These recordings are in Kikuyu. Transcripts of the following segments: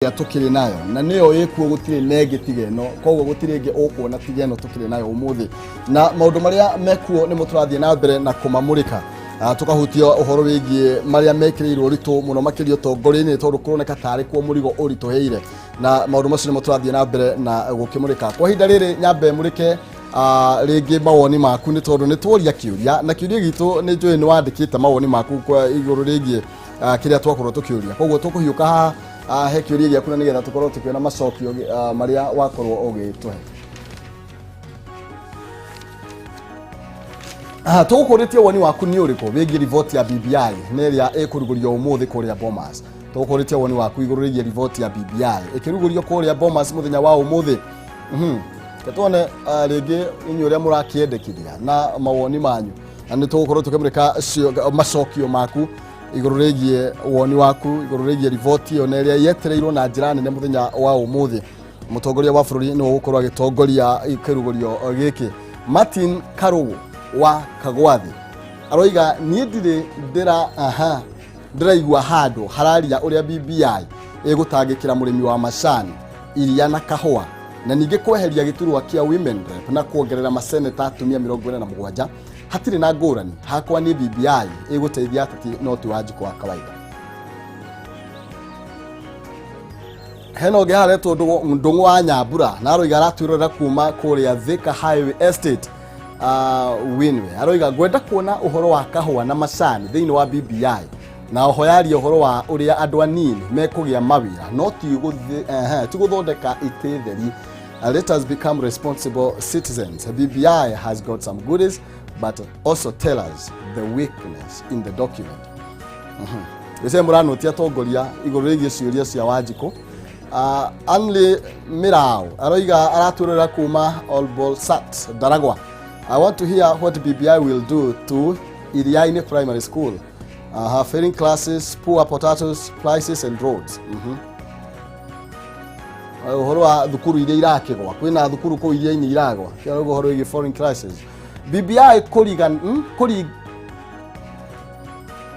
Ĩrĩa tũkĩrĩ nayo na nĩyo ĩkuo, gũtirĩ na ĩngĩ tiga ĩno. Koguo gũtirĩ ĩngĩ ũkuona tiga ĩno tũkĩrĩ nayo ũmũthĩ, na maũndũ marĩa mekuo nĩmo tũrathiĩ na mbere na kũmamũrĩka. Tũkahutia ũhoro wĩgiĩ marĩa mekĩrĩirwo ũritũ mũno makĩria ũtongoria-inĩ, tondũ kũroneka tarĩ kuo mũrigo ũritũhĩire, na maũndũ macio nĩmo tũrathiĩ na mbere na gũkĩmũrĩka kwa ihinda rĩrĩ. Nyambe mũrĩke rĩngĩ mawoni maku, nĩ tondũ nĩ tuoria kĩũria, na kĩũria gitũ nĩ njũĩ nĩ wandĩkĩte mawoni maku kwa igũrũ rĩgiĩ kĩrĩa twakorwo tũkĩũria. Koguo tũkũhiũka haha he kĩũria gĩaku, na nĩgetha tũkorwo tũkĩona macokio marĩa wakorwo ũgĩtũhe. Tũgũkũrĩtie woni waku nĩ ũrĩkũ wĩgiĩ riboti ya BBI nĩ ĩrĩa ĩkũrugũrio ũmũthĩ kũrĩa Bomas. Tũgũkũrĩtie woni waku igũrũ rĩgiĩ riboti ya BBI ĩkĩrugũrio kũrĩa Bomas mũthenya wa ũmũthĩ. Reke tuone rĩngĩ inyuĩ ũrĩa mũrakĩendekithia na mawoni manyu, na nĩ tũgũkorwo tũkĩmũrĩka macokio maku igũrũ rĩgiĩ woni waku igũrũ rĩgiĩ riboti ĩyo na ĩrĩa yetereirwo na njĩra nene mũthenya wa ũmũthĩ. Mũtongoria wa bũrũri nĩwe ũgũkorwo agĩtongoria kĩrugũrio gĩkĩ. Martin Karũgũ wa Kagwathi aroiga, niĩ ndirĩ ndĩra aha ndĩraigua handũ hararia ũrĩa BBI ĩgũtangĩkĩra mũrĩmi wa macani, iria na kahũa, na ningĩ kweheria gĩturwa kĩa women rep na kuongerera maseneta atumia 47. Hatirĩ na ngũrani hakwa niĩ. BBI ĩgũteithia ateti no ti Wanjikũ wa kawaida. Hena ũngĩ haretwo Ndũng'ũ wa Nyambura, na aroiga aratwĩrorera kuma kũrĩa Thika Highway Estate, Winwe. Aroiga, ngwenda kuona ũhoro wa kahũa na macani thĩinĩ wa BBI, na oho yaria ũhoro wa ũrĩa andũ anini mekũgĩa mawĩra, no ti gũthondeka itĩ theri. Let us become responsible citizens. BBI has got some goodies, but also tell us the weakness in the document. Gĩce mũranutia atongoria igũrũ rĩgiĩ ciũria cia Wanjikũ. Anli Mirao aroiga aratwĩrorera kuma Olbolsat, Ndaragwa. I want to hear what BBI will do to Iriaini Primary School. Failing classes, poor potatoes, prices and roads. Ũhoro wa thukuru iria irakĩgwa, kwĩna thukuru kũu iria-inĩ iragwa. Kĩarauga ũhoro wĩgiĩ foreign crisis. BBI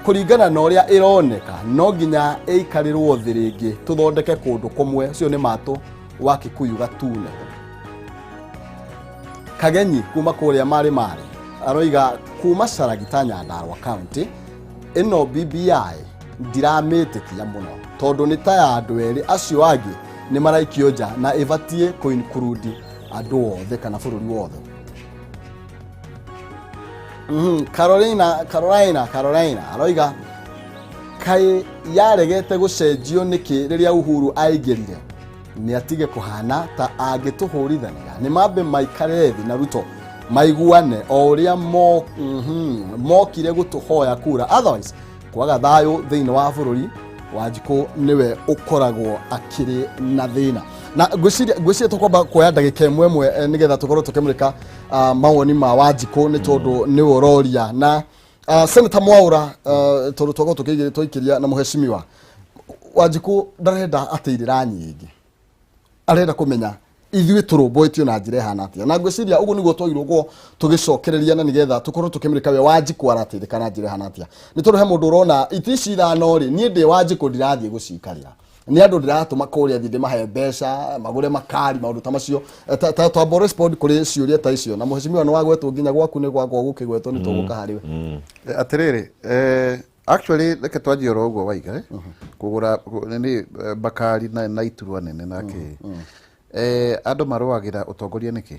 kũringana na ũrĩa ĩroneka no nginya ĩikarĩrwo thĩ rĩngĩ tũthondeke kũndũ kũmwe. Ũcio nĩ Matũ wa Kikuyu Gatune. Kagenyi kuma kũrĩa Marĩ Marĩ aroiga kuma Caragita, Nyandarua County, ĩno BBI ndiramĩtĩkia mũno, tondũ nĩ ta ya andũ erĩ, acio angĩ nĩ maraikio nja, na ĩbatiĩ kũinclude andũ othe kana bũrũri wothe. Carolina, Carolina, Carolina aroiga, kaĩ yaregete gũcenjio nĩkĩ rĩrĩa Uhuru aingĩrire? Nĩ atige kũhana ta angĩtũhũrithania, nĩ mambe maikare thĩ na Ruto maiguane o ũrĩa mokire gũtũhoya kura, otherwise kwaga thayũ thĩinĩ wa bũrũri, Wanjikũ nĩwe ũkoragwo akĩrĩ na thĩna. Na ngwĩciria tũkwamba kuoya ndagĩka ĩmwe ĩmwe nĩgetha tũkorwo tũkĩmũrĩka mawoni ma Wanjikũ, nĩ tondũ nĩwe ũroria. Na Senator Mwaura, tondũ twakorwo tũkĩikiria na mũhecimiwa Wanjikũ, ndarenda atĩ irĩra nyingĩ, arenda kũmenya ithuĩ tũrũmbũĩtio na njĩra ĩhana atĩa, na ngwĩciria ũguo nĩguo twagĩrĩirwo gũkorwo tũgĩcokereria, na nĩgetha tũkorwo tũkĩmũrĩka we Wanjikũ arateithĩka na njĩra ĩhana atĩa. Nĩ tondũ he mũndũ ũrona itĩ ici ithano rĩ, niĩ ndĩ Wanjikũ ndirathiĩ gũcikarĩra, nĩ andũ ndĩratũma kũrĩa thiĩ ndĩmahe mbeca magũre makari, maũndũ ta macio. Ta twamba respond kũrĩ ciũria ta icio, na mũhecimiwa nĩ wagwetwo, nginya gwaku nĩ gwakwa gũkĩgwetwo, nĩ tũgũka harĩ we. Atĩrĩrĩ, actually reke twanjie oro ũguo waiga, kũgũra nĩ bakari na iturwa nene na kĩ. Andũ marũagĩra ũtongoria nĩkĩ?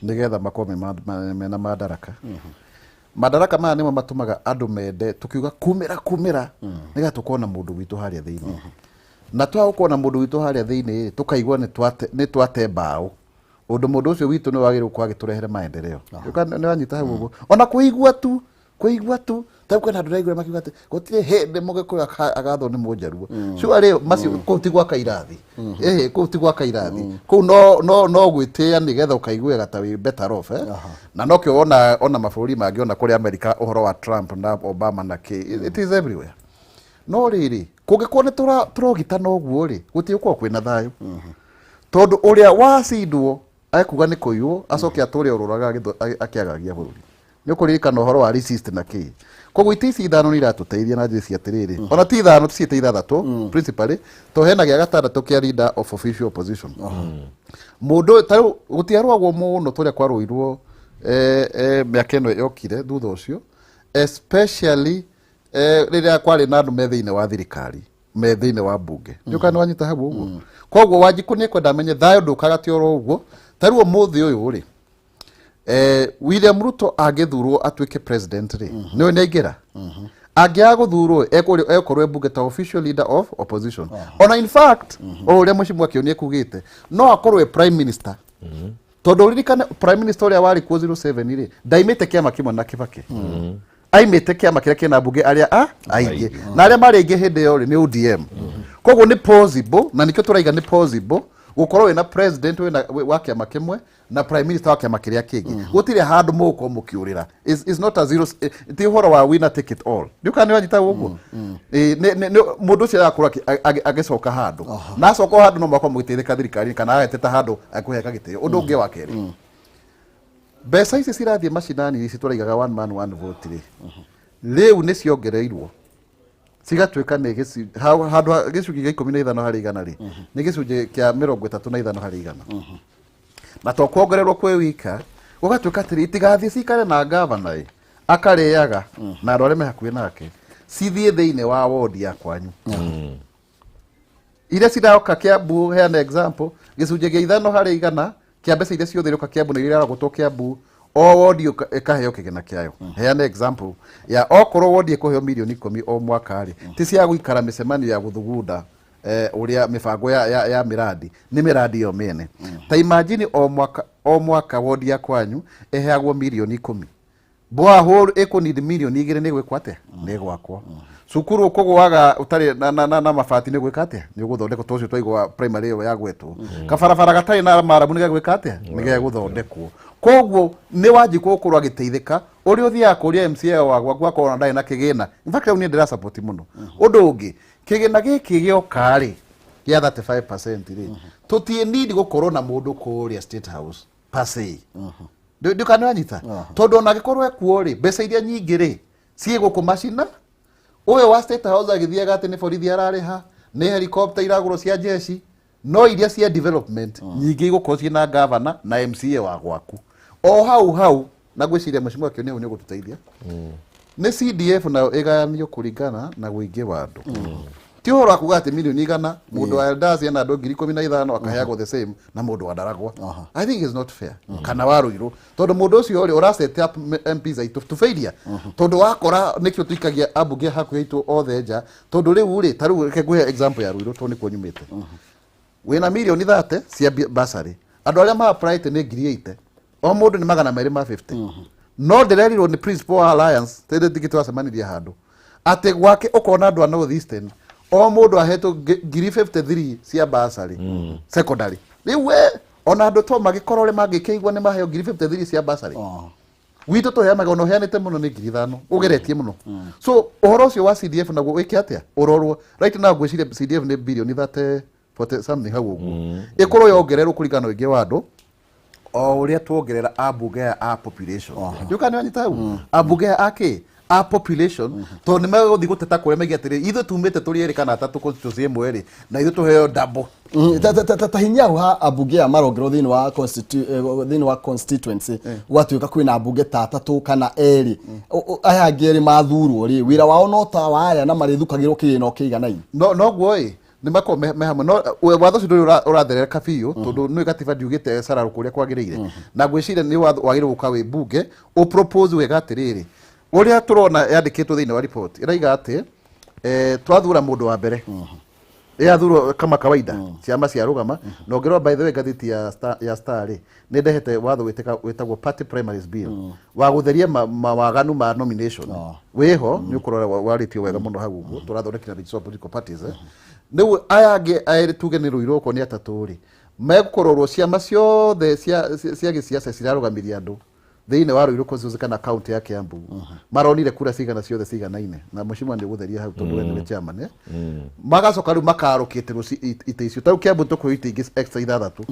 Nĩgetha makorwo mena madaraka. Madaraka maya nĩmo matũmaga andũ mende tũkiuga kumĩra kumĩra, nĩgetha tũkorwo na mũndũ witũ harĩa thĩinĩ. Na twaga gũkorwo na mũndũ witũ harĩa thĩinĩ rĩ, tũkaigua nĩ twate mbaũ, ũndũ mũndũ ũcio witũ nĩ wagĩrĩirwo gũkorwo agĩtũrehere maendeleo. Nĩ wanyita hau ũguo? Ona kũigua tu, kũigua tu, ta kwĩna andũ ndaigua makiuga atĩ gũtirĩ hĩndĩ Mũgĩkũyũ agathwo nĩ Mũnjaruo. Surely macio kũu ti gwaka irathi, ĩhĩ, kũu ti gwaka irathi, kũu no gwĩtĩĩa nĩgetha ũkaiguaga ta wĩ better off, eh? Na nokĩo ona mabũrũri mangĩ, ona kũrĩa America, ũhoro wa Trump na Obama na kĩ, it is everywhere. No rĩrĩ, kũngĩkorwo nĩ tũrogitana ũguo rĩ, gũtirĩ gũkorwo kwĩna thayũ, tondũ ũrĩa wacindwo ekuga nĩ kũiywo, acoke atũre ũrũraga akĩagagia bũrũri. Nĩ ũkũririkana ũhoro wa resist na kĩ. Koguo itĩ ici ithano nĩ iratũteithia na njĩra ici atĩrĩrĩ, ona ti ithano, tũciĩte ithathatũ principally, to hena gĩa gatandatũ kĩa leader of official opposition. Mũndũ ũyũ, ta rĩu gũtiarũagwo mũno tũrĩa kwarũirwo mĩaka ĩno yokire thutha ũcio, especially rĩrĩa kwarĩ na andũ me thĩinĩ wa thirikari, me thĩinĩ wa mbunge. Nĩ ũkana wanyita hau ũguo. Koguo Wanjikũ nĩ ekwenda amenye thayũ ndũkaga ti oro ũguo. Ta rĩu ũmũthĩ ũyũ rĩ, William Ruto angĩthurwo atuĩke president rĩ, nĩwe nĩ aingĩra. Angĩaga gũthurwo, egũkorwo e mbunge ta official leader of opposition. Ona in fact, o ũrĩa Mheshimiwa Kĩoni ekugĩte, no akorwo e prime minister, tondũ ũririkane prime minister ũrĩa warĩ kuo 07 rĩ, ndaimĩte kĩama kĩmwe na Kibaki, aimĩte kĩama kĩrĩa kĩna mbunge arĩa a aingĩ, na arĩa marĩ aingĩ hĩndĩ ĩyo rĩ nĩ ODM. Koguo nĩ possible, na nĩkĩo tũraiga nĩ possible gũkorwo wĩna president wĩna wa kĩama kĩmwe na prime minister wa kĩama kĩrĩa kĩngĩ. Gũtirĩ handũ mũgũkorwo mũkĩũrĩra. Is not a zero, ti ũhoro wa winner take it all. Ndiũ kana nĩ wanyita ũguo. Mũndũ ũcio agakorwo agĩcoka handũ, na acoka o handũ no makorwo mũgĩteithĩka thirikari kana ageteta handũ akũheka gĩtĩo. Ũndũ ũngĩ wa kerĩ, mbeca ici cirathiĩ macinani, ici tũraigaga one man one vote rĩ, rĩu nĩ ciongereirwo cigatuĩka nĩ handũ ha gĩcunjĩ gĩa 15% rĩ, nĩ gĩcunjĩ kĩa 35%. Na to kuongererwo kwĩ wika, gũgatuĩka atĩrĩ, itigathiĩ cikare na gavana ĩ akarĩaga na andũ arĩa me hakuhĩ nake, cithiĩ thĩinĩ wa wodi ya kwanyu iria ciroka Kiambu. Heana example, gĩcunjĩ gĩa 5% kĩa mbeca iria ciothe iroka Kiambu na iria irarogotwo Kiambu, o wodi ĩkaheo kĩgĩna kĩayo. Heana example ya okorwo wodi ĩkũheo mirioni 10 o mwaka rĩ, ti cia gũikara mĩcemanio ya gũthugunda ũrĩa mĩbango ya mĩrandi, nĩ mĩrandi ĩyo mĩene. Ta imagine o mwaka o mwaka wodi ya kwanyu ĩheagwo mirioni 10, borehole ĩkũnidi mirioni 2, nĩ gwĩkwo atĩa? Nĩ gwakwo. Cukuru ũkũgũaga ũtarĩ na mabati, nĩ gwĩka atĩa? Nĩ ũgũthondekwo. To ũcio twaigua primary ĩyo yagwetwo, kabarabara gatarĩ na maramu nĩ gegwĩka atĩa? Nĩ gegũthondekwo. Koguo nĩ Wanjikũ gũkorwo agĩteithĩka ũrĩa ũthiaga kũria MCA wa gwaku akorwo ona ndarĩ na kĩgĩna. In fact, rĩu niĩ ndĩra support mũno ũndũ ũngĩ, kĩgĩna gĩkĩ gĩoka rĩ gĩa 35% rĩ, tũtiĩ need gũkorwo na mũndũ kũrĩa State House per se. Ndukana wanyita, tondũ ona angĩkorwo ekuo rĩ, mbeca iria nyingĩ rĩ ciĩ gũkũ macina. Ũyũ wa State House agĩthiaga atĩ nĩ borithi ararĩha, nĩ helicopter iragũrwo cia jeshi, no iria cia development nyingĩ igũkorwo ciĩ na gavana na MCA wa gwaku o hau hau. Na ngwĩciria Mheshimiwa Kĩoni hau nĩ ũgũtũteithia, nĩ CDF nayo ĩgayanio kũringana na ũingĩ wa andũ. Ti ũhoro wa kuga atĩ mirioni 100, mũndũ wa Eldas ena andũ 15,000 akaheagwo the same na mũndũ wa Ndaragwa. I think is not fair, kana wa Ruiru, tondũ mũndũ ũcio rĩ ũra set up MPs aitũ to failure, tondũ wakora nĩkĩo tuikagia ambunge hakuhĩ aitũ othe nja. Tondũ rĩu rĩ, ta rĩu reke ngũhe example ya Ruiru tondũ nĩkuo nyumĩte. Wĩna mirioni 30 cia bursary, andũ arĩa ma apply nĩ 80,000, o mũndũ nĩ 250. No ndĩrerirwo nĩ principal wa Alliance tĩndĩ tingĩ twacemanirie handũ atĩ gwake ũkona andũ a North Eastern o mũndũ ahetwo 53,000 cia bursary secondary. Rĩu we ona andũ to magĩkorwo ũrĩa mangĩkĩigua nĩ maheo 53,000 cia bursary. Gwitũ tũheanaga, ona ũheanĩte mũno nĩ 5,000, ũgeretie mũno. So ũhoro ũcio wa CDF naguo wĩke atĩa? Ũrorwo. Right now ngwĩciria CDF nĩ birioni 30 40 something hau ũguo, ĩkorwo yongererwo kũringana na ũingĩ wa andũ o ũrĩa tuongerera ambunge aya a population. Ndiũka nĩ wanyita hau, ambunge aya a kĩ a population, tondũ nĩ megũthiĩ gũteta kũrĩa maige atĩrĩ, ithuĩ tumĩte tũrĩ erĩ kana atatũ constituency ĩmwe rĩ, na ithuĩ tũheo double. Ta hinya hau ha ambunge aya marongerwo thĩinĩ wa constituency, gwatuĩka kwĩna ambunge ta atatũ kana erĩ, aya angĩ erĩ mathurwo rĩ, wĩra wao no ta wa aya na marĩthukagĩrwo kĩgĩna o kĩiganaine? No noguo ĩ, nĩ makorwo me hamwe, no watho ũcio ndũrĩ ũratherereka biũ, tondũ nĩ gatiba ndiugĩte cararũkũ ũrĩa kwagĩrĩire. Na ngwĩciria nĩ watho wagĩrĩirwo gũka wĩ mbunge ũpropose wega atĩrĩrĩ, ũrĩa tũrona yandĩkĩtwo thĩinĩ wa report ĩraiga atĩ twathura mũndũ wa mbere yathurwo kama kawaida, ciama ciarũgama. Na ũngĩrora, by the way, ngathĩti ya Star rĩ, nĩ ndehete watho wĩtagwo Party Primaries Bill wa gũtheria mawaganu ma nomination wĩho. Nĩ ũkũrora warĩtio wega mũno hau ũguo tũrathondekera register of political parties. Rĩu aya angĩ erĩ, tuge nĩ Rũirũ okorwo nĩ atatũ rĩ, megũkũrorwo ciama ciothe cia gĩsiasa cirarũgamirie andũ. Thĩinĩ wa Ruiru constituency kana county ya Kiambu maronire kura cigana ciothe ciganaine na mheshimiwa nĩ ũgũtheria hau tondũ we nĩwe chairman, eh? Magacoka rĩu makarũkĩtĩrwo itĩ icio. Ta rĩu Kiambu tũkũheo itĩ ingĩ extra ithathatũ,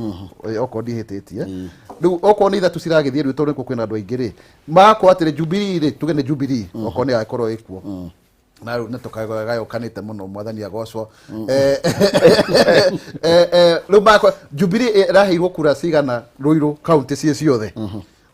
okorwo ndihĩtĩtie. Rĩu okorwo nĩ ithatũ ciragĩthiĩ rĩu, tondũ nĩkuo kwĩna andũ aingĩ rĩ, magakorwo atĩrĩ Jubilee rĩ, tuge nĩ Jubilee, okorwo nĩ ĩgakorwo ĩkuo na rĩu nĩ tũkagayũkanĩte mũno, mwathani agocwo. Rĩu makwa Jubilee ĩraheirwo kura cigana Ruiru county ciĩ ciothe,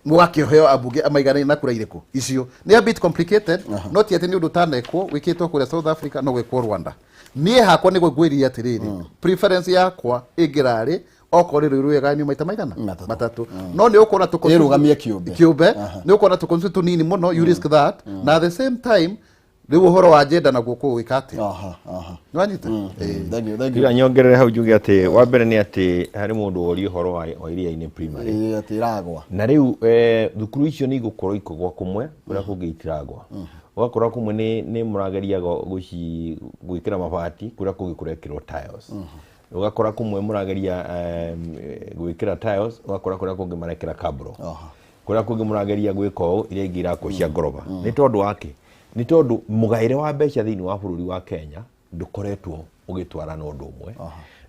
mũgakĩheo ambunge maiganaine na kura irĩkũ icio? Nĩ a bit complicated, no ti atĩ nĩ ũndũ ũtanekwo. Wĩkĩtwo kũrĩa South Africa, no gwĩkwo Rwanda. Niĩ hakwa nĩguo ngwĩrire atĩrĩrĩ, preference yakwa ĩngĩrarĩ okorwo nĩ Ruiru ĩgayanio maita maigana? Matatũ. Matatũ. No nĩ ũkuona tũ Ĩrũgamie kĩũmbe. Kĩũmbe nĩ ũkuona tũ constituency tũnini mũno, you risk that, na at the same time rĩu ũhoro wa agenda naguo kũwĩka atĩa? aha aha Nĩwanyita? Ĩĩ. Thank you, thank you. Tiga nyongerere hau njuge atĩ wa mbere nĩ atĩ harĩ mũndũ woria ũhoro wa Iria-inĩ Primary. Ĩĩ, atĩ ĩragwa. Na rĩu thukuru icio nĩ igũkorwo ikũgwa kũmwe, kũrĩa kũngĩ itiragwa. Ũgakora kũmwe nĩ mũrageria gwĩkĩra mabati, kũrĩa kũngĩ kũrekĩrwo tiles. Ũgakora kũmwe mũrageria gwĩkĩra tiles, ũgakora kũrĩa kũngĩ marekĩra cabro. Kũrĩa kũngĩ mũrageria gwĩka ũũ, iria ingĩ irakwo cia ngoroba. Nĩ tondũ wa kĩ? Nĩ tondũ mũgaĩre wa mbeca thĩinĩ wa bũrũri wa Kenya ndũkoretwo ũgĩtwarana ũndũ ũmwe.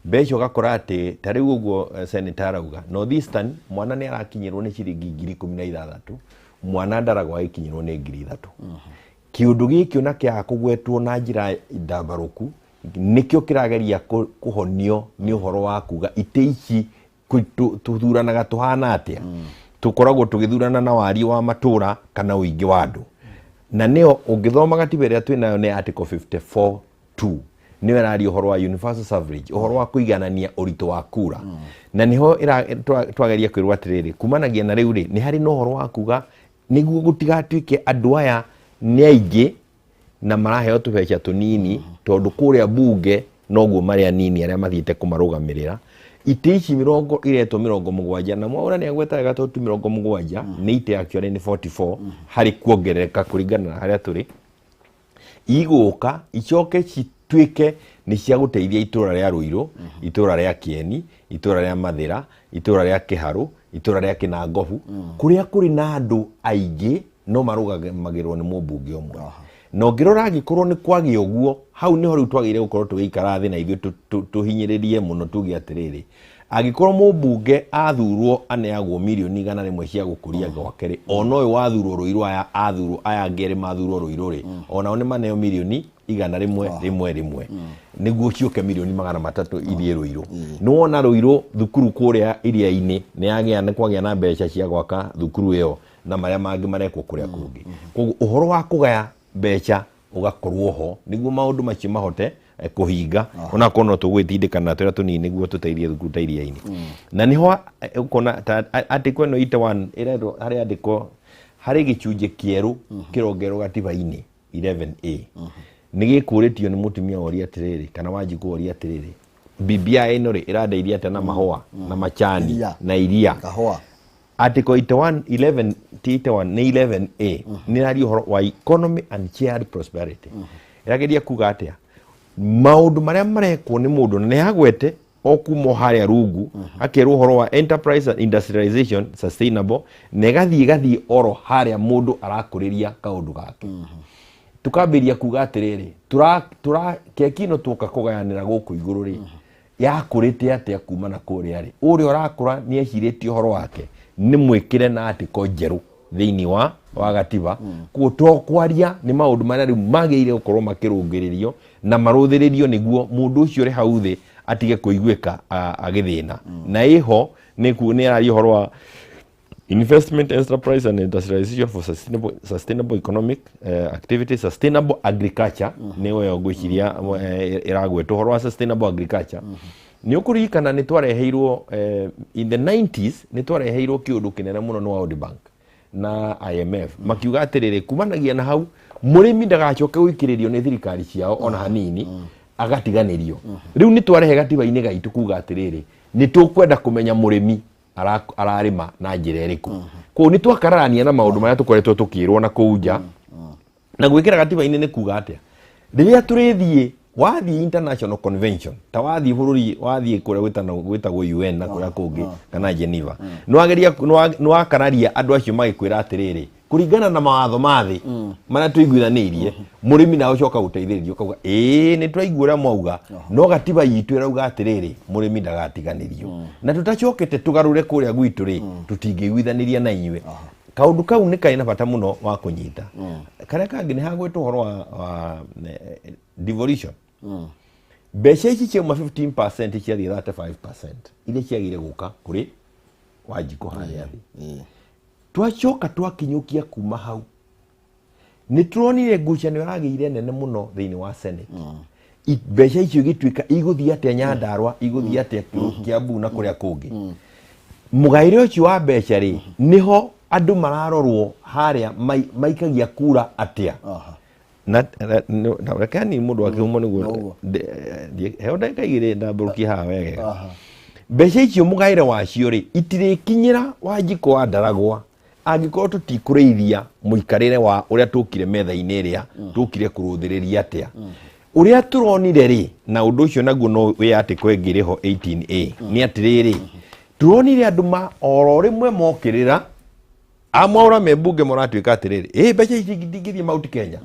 Mbeca ũgakora atĩ ta rĩu ũguo senator arauga, North Eastern mwana nĩ arakinyĩrwo nĩ ciringi 16,000, mwana ndaragwo agĩkinyĩrwo nĩ 3,000. Kĩũndũ gĩkĩ ona kĩaga kũgwetwo na njĩra ndambarũku, nĩkĩo kĩrageria kũhonio nĩ ũhoro wa kuga itĩ ici tũthuranaga tũhana atĩa. Tũkoragwo tũgĩthurana na wariĩ wa matũra kana ũingĩ wa andũ, na nĩyo ũngĩthoma gatiba ĩrĩa twĩnayo nĩ article 54(2), nĩyo ĩraria ũhoro wa universal suffrage, ũhoro wa kũiganania ũritũ wa kura. Na nĩho twageria kwĩrwo atĩrĩrĩ, kumanagia na rĩu rĩ, nĩ harĩ na ũhoro wa kuga nĩguo gũtigatuĩke andũ aya nĩ aingĩ na maraheo tũbeca tũnini, tondũ kũrĩa bunge noguo marĩ anini arĩa mathiĩte kũmarũgamĩrĩra. Itĩ ici mĩrongo iretwo 70, na Mwaũra nĩ agweta wega, tondũ ti 70, nĩ itĩ actually nĩ 44 harĩ kuongerereka kũringana na harĩa tũrĩ. Igũka icoke cituĩke nĩ cia gũteithia itũra rĩa Ruiru, itũra rĩa Kieni, itũra rĩa Mathĩra, itũra rĩa Kĩharũ, itũra rĩa Kĩnangobu, kũrĩa kũrĩ na andũ aingĩ no marũgamagĩrwo nĩ mũmbunge ũmwe. Na ũngĩrora angĩkorwo nĩ kwagĩa ũguo, hau nĩho rĩu twagĩrĩire gũkorwo tũgĩikara thĩ na ithuĩ tũhinyĩrĩrie mũno, tuge atĩrĩrĩ, angĩkorwo mũmbunge athurwo aneagwo mirioni 100 cia gũkũria gwake rĩ, ona ũyũ wathurwo Ruiru, aya athurwo, aya angĩ erĩ mathurwo Ruiru rĩ, onao nĩ maneo mirioni 100 rĩmwe rĩmwe, nĩguo ciũke mirioni 300 ithiĩ Ruiru. Nĩ wona Ruiru thukuru kũrĩa Iria-inĩ nĩ yagĩa, nĩ kwagĩa na mbeca cia gwaka thukuru ĩyo na marĩa mangĩ marekwo kũrĩa kũngĩ. Koguo ũhoro wa kũgaya mbeca ũgakorwo ho nĩguo maũndũ macio mahote kũhinga, onakorwo no tũgwĩtindĩkana na tũrĩa tũnini nĩguo tũteithie thukuru ta Iria-inĩ. Na nĩho ũkona ta article ĩno 81 ĩrerwo harĩ andĩko harĩ gĩcunjĩ kĩerũ kĩrongerwo gatiba-inĩ 11A, nĩ gĩkũrĩtio nĩ mũtumia woria atĩrĩrĩ, kana Wanjikũ woria atĩrĩrĩ, BBI ĩno rĩ ĩrandeithia atĩa na mahũa na macani Iria. na iria? Kahũa. Article 81 11, ti 81, nĩ 11A, nĩ ĩraria ũhoro wa economy and shared prosperity. Ĩrageria kuga atĩa? Maũndũ marĩa marekwo nĩ mũndũ na nĩ agwete o kuma o harĩa rungu, akerwo ũhoro wa enterprise and industrialization sustainable, na ĩgathiĩ oro harĩa mũndũ arakũrĩria kaũndũ gake. Tukambĩria kuga atĩrĩrĩ, tũra keki ĩno tuoka kũgayanĩra gũkũ igũrũ rĩ, yakũrĩte atĩa kuma na kũrĩa rĩ? Ũrĩa ũrakũra nĩ ecirĩtie ũhoro wake, nĩ mwĩkĩre na article njerũ thĩinĩ wa gatiba. Koguo to kwaria, nĩ maũndũ marĩa rĩu magĩrĩire gũkorwo makĩrũngĩrĩrio na marũthĩrĩrio nĩguo mũndũ ũcio ũrĩ hau thĩ atige kũiguĩka agĩthĩna. Na ĩho nĩ araria ũhoro wa investment, enterprise and industrialization for sustainable economic activity, sustainable agriculture. Nĩ yo ngwĩciria ĩragwetwo ũhoro wa sustainable agriculture. Nĩ ũkũririkana nĩ twareheirwo in the 90s, nĩ twareheirwo kĩũndũ kĩnene mũno nĩ World Bank na IMF, makiuga atĩrĩrĩ, kumanagia na hau mũrĩmi ndagacoke gũikĩrĩrio nĩ thirikari ciao ona hanini, agatiganĩrio. Rĩu nĩ twarehe gatiba-inĩ gaitũ kuga atĩrĩrĩ, nĩ tũkwenda kũmenya mũrĩmi ararĩma na njĩra ĩrĩkũ. Koguo nĩ twakararania na maũndũ marĩa tũkoretwo tũkĩrwo na kũu nja. Na gwĩkĩra gatiba-inĩ nĩ kuga atĩa? Rĩrĩa tũrĩthiĩ Wathiĩ international convention, ta wathiĩ bũrũri, wathiĩ kũrĩa gwĩtagwo UN na kũrĩa kũngĩ kana Geneva, nĩwageria nĩwakararia andũ acio magĩkwĩra atĩrĩrĩ, kũringana na mawatho ma thĩ marĩa tũiguithanĩirie, mũrĩmi nawe ũcoka gũteithĩrĩrio, ũkauga ĩĩ, nĩ twaigua ũrĩa mwauga, no gatiba itũ ĩrauga atĩrĩrĩ, mũrĩmi ndagatiganĩrio, na tũtacokete tũgarũre kũrĩa gwitũ rĩ, tũtingĩiguithanĩria na inyuĩ. Kaũndũ kau nĩ karĩ na bata mũno wa kũnyita. Karĩa kangĩ nĩ hagwĩtwo ũhoro wa devolution. Mbeca ici ciauma 15% ciathiĩ 35% iria ciagĩire gũka kũrĩ Wanjikũ harĩa thĩ. Twacoka twakinyũkia kuma hau, nĩ turonire ngucanio ĩragĩire nene mũno thĩinĩ wa Senate. Mbeca icio igĩtuĩka igũthiĩ atĩa Nyandarua, igũthiĩ atĩa Kiambu na kũrĩa kũngĩ. Mũgaĩre ũcio wa mbeca rĩ, nĩho andũ mararorwo harĩa maikagia kura atĩa. Na reke ni mũndũ wa kĩhumo nĩguo Noguo. Heo ndagĩka 2 ndambũrũkie haha wegega. Mbeca icio mũgaĩre wacio rĩ, itirĩkinyĩra Wanjikũ wa Ndaragwa angĩkorwo tũtikũrĩithia mũikarĩre wa ũrĩa tũkire metha-inĩ ĩrĩa tũkire kũrũthĩrĩria atĩa ũrĩa tũronire rĩ. Na ũndũ ũcio naguo no wĩ article ĩngĩ ĩrĩ ho 18A, nĩ atĩrĩrĩ, tũronire andũ ma oro rĩmwe mokĩrĩra amwaũra me mbunge maratuĩka atĩrĩrĩ, ĩ mbeca ici ndingĩthiĩ Mount Kenya.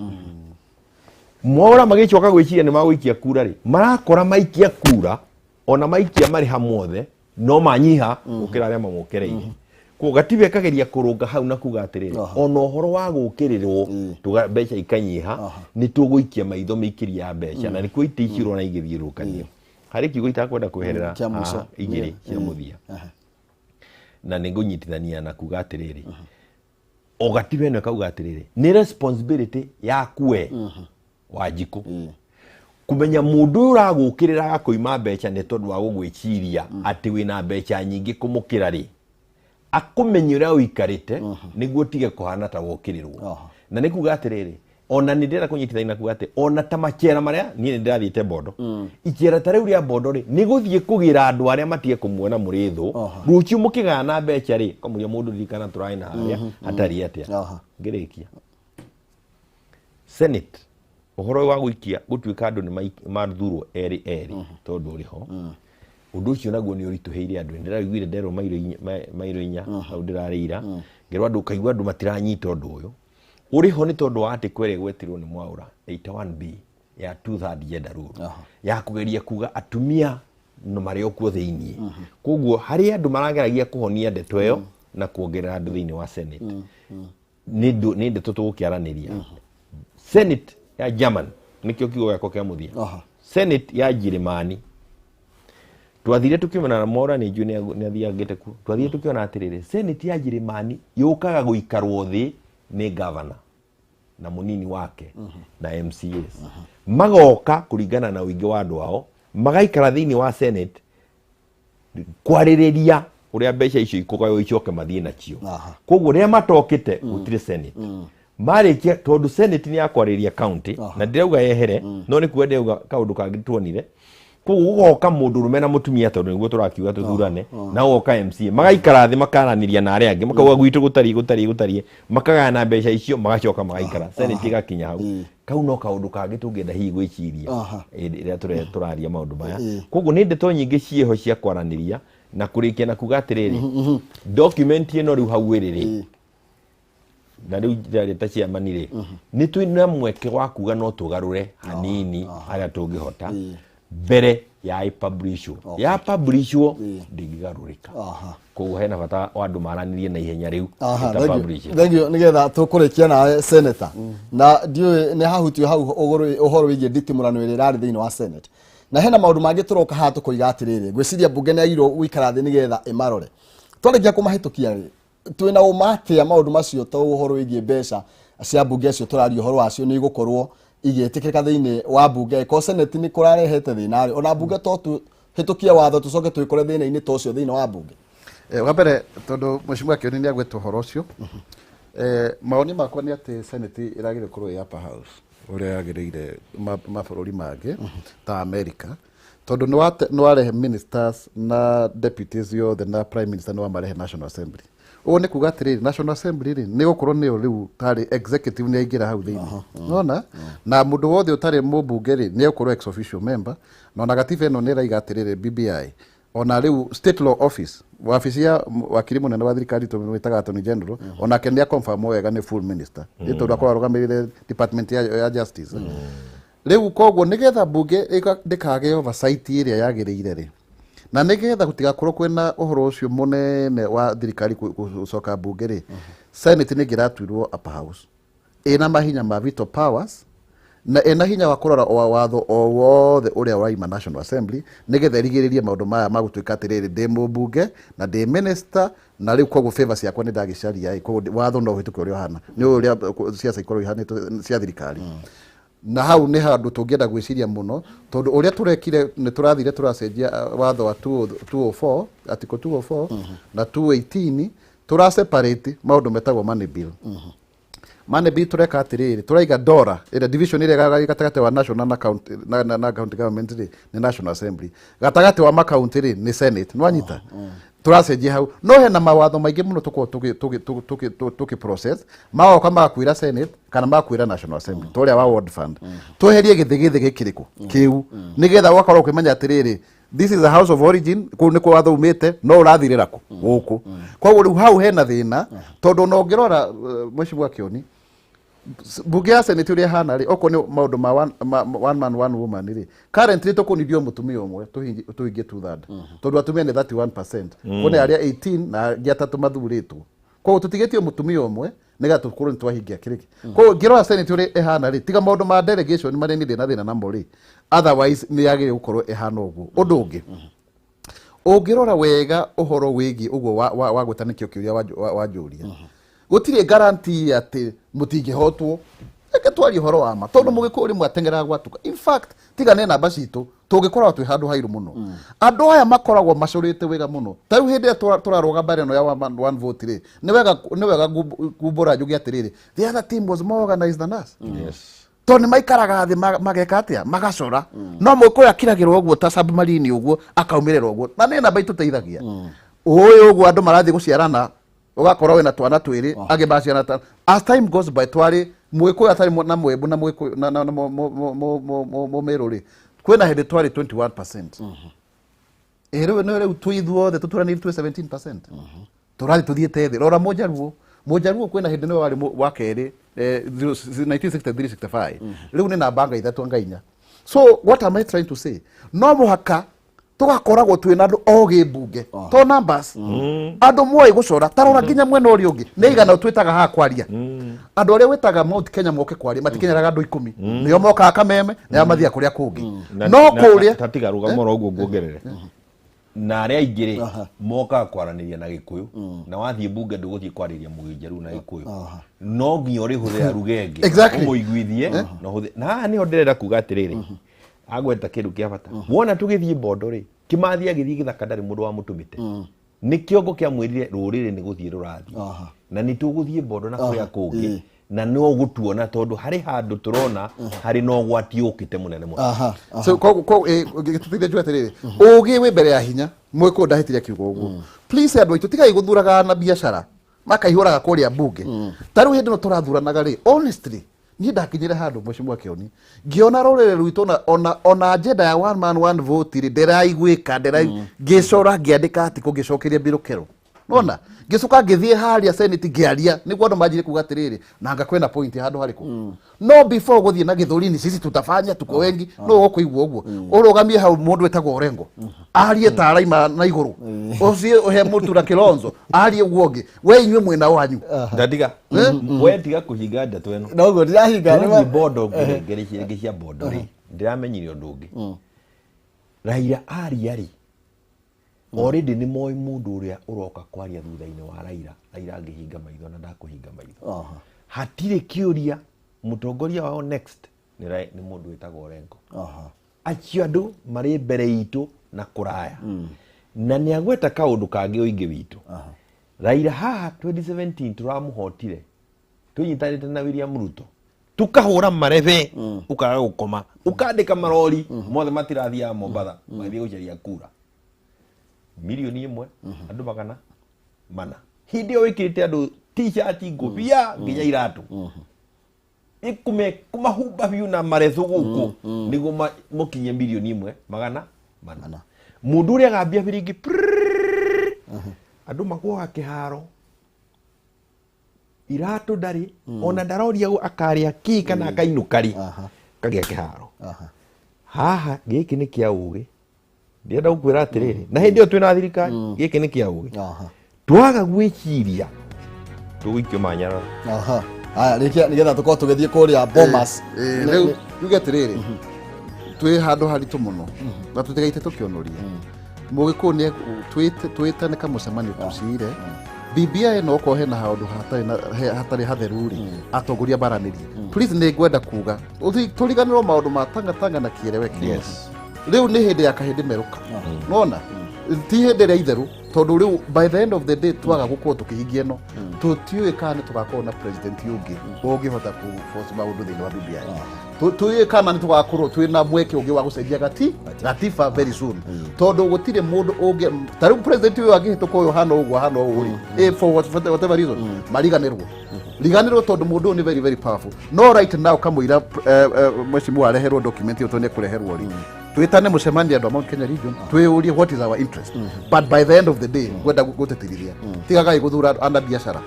Mwaũra magĩcoka gwĩciria nĩ magũikia kura rĩ, marakora maikia kura, ona maikia marĩ hamwe othe no manyiha gũkĩra arĩa mamokereire. Koguo gatiba ĩkageria kũrũnga hau na kuga atĩrĩrĩ, ona ũhoro wa gũkĩrĩrwo mbeca ikanyiha, nĩ tũgũikia maitho mĩikĩrie ya mbeca, na nĩkuo itĩ ici ũrona igĩthiũrũrũkanio. Harĩ kiugo itakwenda kweherera Kĩa mũico. Haha, igĩrĩ cia mũthia, na nĩ ngũnyitithania na kuga atĩrĩrĩ, o gatiba ĩno ĩkauga atĩrĩrĩ, nĩ responsibility yaku we Wanjikũ kũmenya mũndũ ũyũ ũragũkĩrĩra agakũima mbeca nĩ tondũ wa gũgwĩciria atĩ wĩna mbeca nyingĩ kũmũkĩra rĩ, akũmenye ũrĩa ũikarĩte nĩguo ũtige kũhana ta wokĩrĩrwo. Na nĩ kuga atĩrĩrĩ, ona nĩ ndĩrenda kũnyitithania na kuga atĩ ona ta macera marĩa niĩ nĩ ndĩrathiĩte Bondo, icera ta rĩu rĩa Bondo rĩ, nĩ gũthiĩ kũgĩra andũ arĩa matige kũmuona mũrĩ thũ. Rũciũ mũkĩgayana mbeca rĩ, kamũria mũndũ ririkana tũrarĩ na harĩa hatarĩ atĩa. Ngĩrĩkia, Senate, ũhoro ũyũ wa gũikia gũtuĩka andũ nĩ mathurwo erĩ erĩ, tondũ ũrĩ ho ũndũ ũcio naguo nĩ ũritũhĩire andũ. Ndĩraiguire nderwo mairo mairo 4 hau ndĩrarĩira ngerwo andũ, kaigua andũ matiranyita ũndũ ũyũ ũrĩ ho nĩ tondũ wa article ĩrĩa ĩgwetirwo nĩ Mwaũra 81B ya two third gender rule, ya kũgeria kuga atumia no marĩ o kuo thĩiniĩ. Koguo harĩ andũ marageragia kũhonia ndeto ĩyo na kuongerera andũ thĩinĩ wa Senate. Nĩ ndeto tũgũkĩaranĩria. Senate ya German, nĩkĩo kiugo gĩakwa kĩa mũthia. Senate ya Njĩrĩmani, twathire tũkĩona na Mwaũra, nĩ njũĩ nĩ athiangĩte kuo, twathire tũkĩona atĩrĩrĩ, Senate ya Njĩrĩmani yũkaga gũikarwo thĩ nĩ governor na mũnini wake na MCAs, magoka kũringana na ũingĩ wa andũ ao, magaikara thĩinĩ wa Senate kwarĩrĩria ũrĩa mbeca icio ikũgaywo icoke mathiĩ nacio. Koguo rĩrĩa matokĩte gũtirĩ Senate. Marĩkia, tondũ Senate nĩ ya kwarĩrĩria county, na ndĩrauga yehere, no nĩ kuga ndĩrauga kaũndũ kangĩ tuonire. Koguo gũgoka mũndũ ũrũme na mũtumia, tondũ nĩguo tũrakiuga tũthurane, na gũgoka MCA, magaikara thĩ makaranĩria na arĩa angĩ, makauga gwitũ gũtariĩ gũtariĩ gũtariĩ, makagayana mbeca icio, magacoka magaikara, Senate ĩgakinya hau. Kau no kaũndũ kangĩ tũngĩenda hihi gwĩciria hĩndĩ ĩrĩa tũraria maũndũ maya. Koguo nĩ ndeto nyingĩ ciĩho cia kwaranĩria, na kũrĩkia na kuga atĩrĩrĩ, document ĩno rĩu hau ĩrĩ rĩ, na rĩu ndarĩ ta chairman rĩ, nĩ twĩ na mweke wa kuga no tũgarũre hanini harĩa tũngĩhota mbere ya ĩpublishwo. Ya publishwo ndĩngĩgarũrĩka. Koguo hena bata wa andũ maranĩrie na ihenya rĩu Thank you. ĩtapublish. Thank you. Nĩgetha tũkũrĩkia nawe, Senator, na ndiũĩ nĩ hahutio hau ũhoro wĩgiĩ nditimũrano ĩrĩa ĩrarĩ thĩinĩ wa Senate, na hena maũndũ mangĩ tũroka haha tũkoiga atĩrĩrĩ, ngwĩciria mbunge nĩ yagĩrĩirwo gũikara thĩ nĩgetha ĩmarore twarĩkia kũmahĩtũkia rĩ, twĩna ũma atĩa maũndũ macio, ta ũhoro wĩgiĩ mbeca cia mbunge acio tũraria ũhoro wacio, nĩ igũkorwo igĩtĩkĩrĩka thĩinĩ wa mbunge? Ĩkorwo Senate nĩ kũrarehete thĩna rĩ, ona mbunge to tũhĩtũkie watho tũcoke twĩkore thĩna-inĩ ta ũcio thĩinĩ wa mbunge? Wa mbere, tondũ Mheshimiwa Kĩoni nĩ agweta ũhoro ũcio, mawoni makwa nĩ atĩ Senate ĩragĩrĩire gũkorwo ĩ upper house ũrĩa yagĩrĩire mabũrũri mangĩ ta America, tondũ nĩ warehe ministers na deputies yothe na prime minister, nĩ wamarehe National Assembly. Ũguo nĩ kuga atĩrĩrĩ, National Assembly rĩ, nĩ gũkorwo nĩyo rĩu tarĩ executive nĩ yaingĩra hau thĩinĩ, nona na mũndũ wothe ũtarĩ mũmbunge rĩ, nĩ egũkorwo ex officio member. Na ona gatiba ĩno nĩ ĩraiga atĩrĩrĩ, BBI ona rĩu State Law Office, wabici ya wakiri mũnene wa thirikari tũmwĩtaga Attorney General, onake nĩ aconfirm wega nĩ full minister, nĩ tondũ akorwo arũgamĩrĩire department ya justice. Rĩu koguo nĩgetha mbunge ndĩkagĩe oversight ĩrĩa yagĩrĩire rĩ, na nĩgetha gũtigakorwo kwĩna ũhoro ũcio mũnene wa thirikari gũcoka mbunge rĩ, Senate nĩ ĩngĩratuirwo upper house ĩna mahinya ma veto powers na ĩna hinya wa kũrora o watho o wothe ũrĩa waima National Assembly, nĩgetha ĩrigĩrĩrie maũndũ maya ma gũtuĩka atĩrĩrĩ, ndĩ mũmbunge na ndĩ minister, na rĩu koguo favor ciakwa nĩ ndagĩcaria ĩ, koguo watho no ũhĩtũke ũrĩa ũhana, nĩ ũrĩa ciaca ikorwo ihanĩte cia thirikari. Na hau nĩ handũ tũngĩenda gwĩciria mũno, tondũ ũrĩa tũrekire nĩ tũrathire tũracenjia watho wa 204, article 204 na 218, tũra separate maũndũ metagwo money bill. Money bill tũreka atĩrĩrĩ, tũraiga dora ĩrĩa division ĩrĩa gatagatĩ wa national na county, na county government rĩ, nĩ National Assembly, gatagatĩ wa makaunti rĩ, nĩ Senate. Nĩwanyita? Tũracenjia hau, no hena mawatho maingĩ mũno tũkorwo tũkĩ process, magoka magakwĩra Senate kana magakwĩra National Assembly, ta ũrĩa wa Ward Fund. Tweherie gĩthĩgĩthĩ gĩkĩrĩkũ kĩu, nĩgetha ũgakorwo ũkĩmenya atĩrĩrĩ, this is a house of origin, kũu nĩkuo watho umĩte, no ũrathirĩra kũ gũkũ. Koguo rĩu hau hena thĩna, tondũ ona ũngĩrora, Mheshimiwa Kĩoni, mbunge ya Senate ũrĩa ĩhana rĩ, okorwo nĩ maũndũ ma one man one woman rĩ, currently tũkũnidio mũtumia ũmwe tũhingie two third, tondũ atumia nĩ 31%, kũnĩ arĩa 18 na angĩ atatũ mathurĩtwo, koguo tũtigĩtio mũtumia ũmwe nĩgetha tũkorwo nĩ twahingia kĩrĩkĩ. Koguo ngĩrora Senate ũrĩa ĩhana rĩ, tiga maũndũ ma delegation marĩa niĩ ndĩna thĩna namo rĩ, otherwise nĩ yagĩrĩire gũkorwo ĩhana ũguo. Ũndũ ũngĩ, ũngĩrora wega ũhoro wĩgiĩ ũguo wa gwĩta nĩkĩo kĩũria wanjũria, gũtirĩ guarantee atĩ mũtingĩhotwo. Reke twarie ũhoro wa ma, tondũ mũgĩkũyũ rĩmwe ateng'eraga gwatuka. In fact, tiga nĩ namba citũ, tũngĩkoragwo twĩ handũ hairũ mũno. Andũ aya makoragwo macorĩte wega mũno. Ta rĩu hĩndĩ ĩrĩa tũrarũga mbara ĩno ya one man, one vote rĩ, nĩ wega kumbũra njuge atĩrĩrĩ, the other team was more organized than us, tondũ nĩ maikaraga thĩ mageka atĩa, magacora. No mũgĩkũyũ akiragĩrwo ũguo ta submarine ũguo, akaumĩrĩra ũguo, na nĩ namba itũteithagia ũĩ ũguo. Andũ marathiĩ gũciarana, ũgakorwo wĩna twana twĩrĩ, angĩ maciarana ta as time goes by, twarĩ mũgĩkũyũ atarĩ na mwembu na mũgĩkũyũ na mũmĩrũ rĩ, kwĩna hĩndĩ twarĩ 21%. Ĩ rĩu nĩ rĩu twĩ ithuothe tũturanĩire twĩ 17%, tũrathiĩ tũthiĩte thĩ. Rora mũnjaruo, mũnjaruo kwĩna hĩndĩ nĩwe warĩ wa kerĩ, 1963 65, rĩu nĩ namba anga ithatũ anga inya. So what am I trying to say? No mũhaka tũgakoragwo twĩna andũ ogĩ mbunge, to numbers, andũ moĩ gũcora. Tarora nginya mwena ũrĩa ũngĩ nĩ igana twĩtaga haha kwaria. Andũ arĩa wĩtaga Mount Kenya moke kwaria matikinyaraga andũ 10, nĩo mokaga Kameme, nĩo mathiaga kũrĩa kũngĩ. No kũrĩa Tatiga rũgamo oro ũguo nguongerere, na arĩa aingĩ rĩ, mokaga kwaranĩria na Gĩkũyũ, na wathiĩ mbunge ndũgũthiĩ kwarĩria Mũgĩnjaru na Gĩkũyũ, no nginya ũrĩhũthĩra ruga ĩngĩ ũmũiguithie na na haha nĩho ndĩrenda kuga atĩrĩrĩ, agweta kĩndũ kĩa bata. Wona tũgĩthiĩ Mbondo rĩ, Kĩmathi agĩthiĩ gĩthaka ndarĩ mũndũ wamũtũmĩte, nĩ kĩongo kĩamwĩrire rũrĩrĩ nĩ gũthiĩ rũrathiĩ, na nĩ tũgũthiĩ Mbondo na kũrĩa kũngĩ, na no gũtuona tondũ harĩ handũ tũrona harĩ na ũgwati ũkĩte mũnene mũno. So koguo gĩtũteithia njuge atĩrĩrĩ, ũgĩ wĩ mbere ya hinya. Mũgĩkũyũ ndahĩtire akiuga ũguo. Please, andũ aitũ, tigai gũthuraga na biacara makaihũraga kũrĩa mbunge. Ta rĩu hĩndĩ ĩno tũrathuranaga rĩ, honestly, niĩ ndakinyire handũ, Mheshimiwa Kĩoni, ngĩona rũrĩrĩ rwitũ ona agenda ya one man one vote rĩ, ndĩraiguĩka ndĩra ngĩcora, ngĩandĩka article, ngĩcokeria mbirũkero nona, ngĩcoka ngĩthiĩ harĩa Senate ngĩaria, nĩguo andũ manjire kuga atĩrĩrĩ, nanga kwĩna point handũ harĩkũ. No before gũthiĩ na gĩthũri-inĩ, sisi tutafanya, tuko wengi, no ũkũigua ũguo ũrũgamie hau mũndũ wĩtagwo Orengo arie ta araima na igũrũ, ũcio ũhe Mũtura Kĩronzo arie ũguo ũngĩ, we inyuĩ mwĩna wanyu. Ndatiga we tiga kũhinga ndeto ĩno. Noguo ndĩrahinga. Tũrathiĩ Mbondo, ngũrengere ciĩngĩ cia Mbondo rĩ, ndĩramenyire ũndũ ũngĩ. Raila aria rĩ, already nĩ moĩ mũndũ ũrĩa ũroka kwaria thutha-inĩ wa Raila. Raila angĩhinga maitho na ndakũhinga maitho, hatirĩ kĩũria, mũtongoria wao next nĩ mũndũ wĩtagwo Orengo. Acio andũ marĩ mbere itũ na kũraya, na nĩ agweta kaũndũ kangĩ, ũingĩ witũ. Raila haha 2017 tũramũhotire twĩnyitanĩte na William Ruto, tukahũra marebe, ukaga gũkoma, ukandĩka marori mothe matirathiaga Mombatha, magĩthiĩ gũcaria kura 1,400,000. Hĩndĩ ĩyo wĩkĩrĩte andũ t-shirt, ngũbia nginya iratũ, kũmahumba biũ na maretho gũkũ nĩguo mũkinye 1,400,000. Mũndũ ũrĩa agambia biringi prrrr, andũ magũaga kĩharo, iratũ ndarĩ, ona ndaroria akarĩa kĩ kana akainũka rĩ. Kagĩa kĩharo. Haha gĩkĩ nĩ kĩa ũgĩ, ndĩrenda gũkwĩra atĩrĩrĩ, na hĩndĩ ĩyo twĩna thirikari, gĩkĩ nĩ kĩa ũgĩ. Twaga gwĩciria tũgũikio manyarara. Aha. Aya, rĩkia nĩgetha tũkorwo tũgĩthiĩ kũrĩa Bomas. Rĩu tuge atĩrĩrĩ, twĩ handũ haritũ mũno na tũtigaite tũkĩonoria mũgĩkũyũ nĩ twĩtane kamũcemanio tũcire BBI no okorwo hena handũ hatarĩ hatarĩ hatheru rĩ, atongoria maranĩrie please. Nĩ ngwenda kuga tũriganĩrwo maũndũ ma tangatanga na kĩereweke. Rĩu nĩ hĩndĩ ya kahĩndĩ merũka nona, ti hĩndĩ ĩrĩa itherũ, tondũ rĩu by the end of the day twaga gũkorwo tũkĩhingia ĩno, tũtiũĩ kana nĩ tũgakorwo na president ũngĩ ũngĩhota kũ force maũndũ thĩinĩ wa BBI. Tũtiũĩ kana nĩ tũgakorwo twĩna mweke ũngĩ wa gũcenjia gatiba very soon, tondũ gũtirĩ mũndũ ũngĩ ta rĩu president ũyũ angĩhĩtũka ũyũ hana ũguo hana ũũ rĩ, for whatever reason mariganĩrwo riganĩrwo, tondũ mũndũ ũyũ nĩ very very powerful. No right now kamũira mheshimiwa areherwo document ĩyo, tondũ nĩ ekũreherwo rĩ, twĩtane mũcemanio andũ a Mount Kenya region, twĩyũrie what is our interest. But by the end of the day ngwenda gũtĩtĩrithia, tigagai gũthura ana biacara,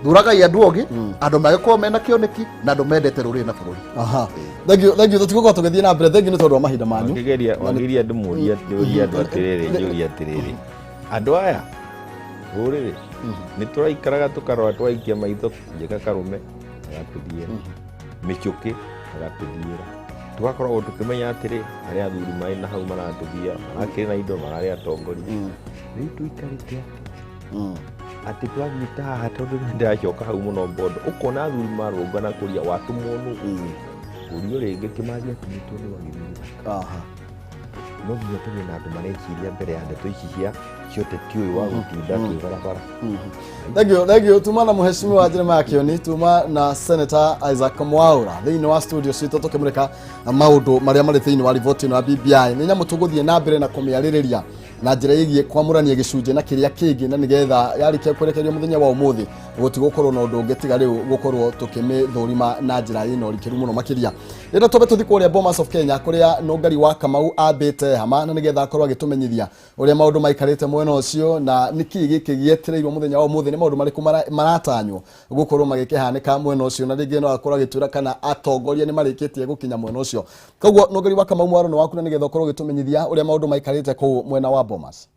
thuragai andũ ogĩ, andũ magĩkorwo mena kĩoneki na andũ mendete rũrĩrĩ na bũrũri. Aha. Thank you, thank you. Tũtigũkorwo tũgĩthiĩ na mbere. Thank you nĩ tondũ wa mahinda manyu. Wangĩgeria wangĩgeria ndĩmũrie, ndĩũrie andũ atĩrĩrĩ, njũrie atĩrĩrĩ, andũ aya rũrĩrĩ nĩ tũraikaraga tũkarora, twaikia maitho njĩka karume agatũthiĩra, mĩcũkĩ agatũthiĩra, tũgakoragwo tũkĩmenya atĩrĩ arĩa athuri marĩ na hau maratũthia, marakĩrĩ na indo, mararĩ atongoria. Rĩu tũikarĩte atĩ atĩ twathiĩ ta haha, tondũ nĩ ndĩracoka hau mũno mbondo, ũkona athuri marũngana kũria watũmwo nũ, ũrio rĩngĩ kĩmathi atumĩtwo nĩ wagĩrĩru gĩthaka. No nginya tũgĩe na andũ mareciria mbere ya ndeto ici cia ũteti ũyũ wa gũtinda twĩ barabara. Thank you, thank you. Tuma na mheshimiwa Jeremiah Kioni, tuma na Senator Isaac Mwaura thĩinĩ wa studio citũ tũkĩmũrĩka maũndũ marĩa marĩ thĩinĩ wa riboti ĩno ya BBI. Nĩ nyamũ tũgũthiĩ na mbere na kũmĩarĩrĩria na njĩra ĩgiĩ kwamũrania gĩcunjĩ na kĩrĩa kĩngĩ, na nĩgetha yarĩkia kwerekerio mũthenya wa ũmũthĩ gũtigũkorwo na ũndũ ũngĩ tiga rĩu gũkorwo tũkĩmĩthũrima na njĩra ĩna ũrikĩru mũno makĩria. Rĩrĩa twambe tũthiĩ kũrĩa Bomas of Kenya, kũrĩa Nũngari wa Kamau ambĩte hama, na nĩgetha akorwo agĩtũmenyithia ũrĩa maũndũ maikarĩte mwena ũcio na nĩkĩ gĩkĩ gĩetereirwo mũthenya wa ũmũthĩ, nĩ maũndũ marĩkũ maratanywo gũkorwo magĩkĩhanĩka mwena ũcio, na rĩngĩ no akorwo agĩtwĩra kana atongoria nĩ marĩkĩtie gũkinya mwena ũcio. Koguo Nũngari wa Kamau, mwaro nĩ waku, na nĩgetha ũkorwo ũgĩtũmenyithia ũrĩa maũndũ maikarĩte kũu mwena wa Bomas.